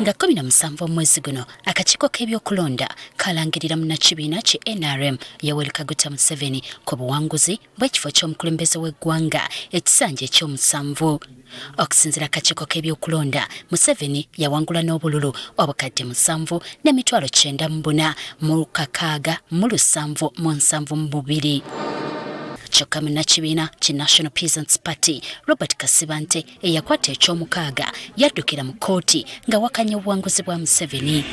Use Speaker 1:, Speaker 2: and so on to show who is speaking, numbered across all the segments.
Speaker 1: Nga 17 omwezi guno, akakiiko k'ebyokulonda kalangirira munnakibiina ki NRM Yoweri Kaguta Museveni ku buwanguzi bw'ekifo ky'omukulembeze w'eggwanga ekisanja ekyomusanvu. Okusinziira akakiiko k'ebyokulonda, Museveni yawangula n'obululu obukadde 794,672. Kyokka munnakibiina ki National Peasants Party Robert Kasibante eyakwata ekyomukaaga yaddukira mu kkooti nga wakanya obuwanguzi bwa Museveni.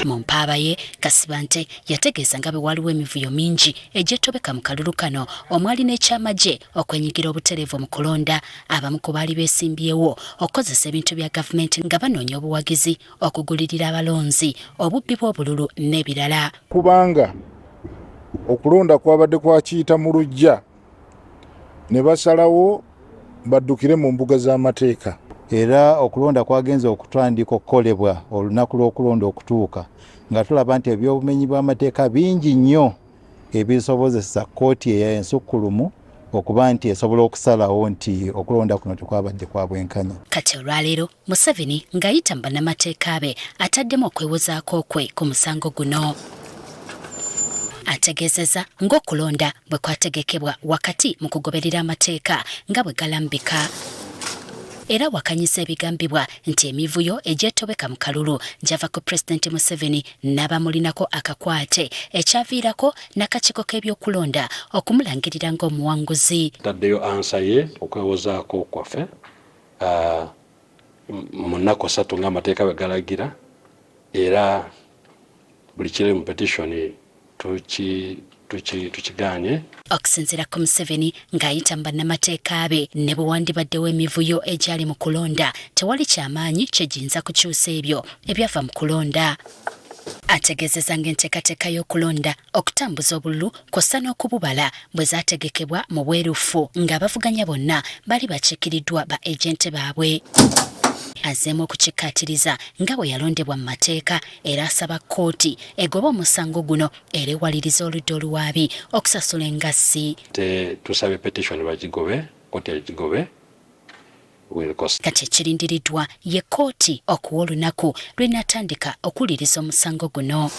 Speaker 1: Mu mpaaba ye, Kasibante yategeeza nga bwe waliwo emivuyo mingi egyetobeka mu kalulu kano omwali n'ekyamagye okwenyigira obutereevu mu kulonda, abamu ku baali beesimbyewo okukozesa ebintu bya gavumenti nga banoonya obuwagizi, okugulirira abalonzi, obubbi bw'obululu n'ebirala.
Speaker 2: Kubanga okulonda kwabadde kwakiyita mu luggya ne basalawo baddukire mu mbuga z'amateeka.
Speaker 3: Era okulonda kwagenze okutandika okukolebwa olunaku lw'okulonda okutuuka nga tulaba nti ebyobumenyi bw'amateeka bingi nnyo ebisobozesa kkooti ey'ensukkulumu okuba nti esobola okusalawo nti okulonda kuno tekwabadde kwa bwenkanya.
Speaker 1: Kati olwaleero Museveni ng'ayita mu bannamateeka be ataddemu okwewozaako kwe ku musango guno. Ategeezezza ng'okulonda bwe kwategekebwa wakati mu kugoberera amateeka nga bwe galambika. Era awakanyizza ebigambibwa nti emivuyo egyetobeka mu kalulu gyava ku Pulezidenti Museveni n'abamulinako akakwate ekyaviirako n'akakiiko k'ebyokulonda okumulangirira ng'omuwanguzi.
Speaker 4: Taddeyo ansa ye okwewozaako kwaffe mu nnaku 3 ng'amateeka bwe galagira, era buli kiri mu petition tukigaanye.
Speaker 1: Okusinziira ku Museveni ng'ayita mu bannamateeka be, ne bwe wandibaddewo emivuyo egyali mu kulonda, tewali kyamaanyi kyegiyinza kukyusa ebyo ebyava mu kulonda. Ategeezezza ng'enteekateeka y'okulonda, okutambuza obululu kw'ossa n'okububala bwe zaategekebwa mu bwerufu ng'abavuganya bonna baali bakiikiriddwa ba ejenti baabwe. Azzeemu okukikkaatiriza nga bwe yalondebwa mu mateeka era asaba kkooti egobe omusango guno era ewalirize oludda oluwaabi okusasula engassi.
Speaker 4: Tusabye petition bagigobe, kkooti egigobe.
Speaker 1: Kati ekirindiriddwa ye kkooti okuwa olunaku lw'enaatandika okuwuliriza omusango guno.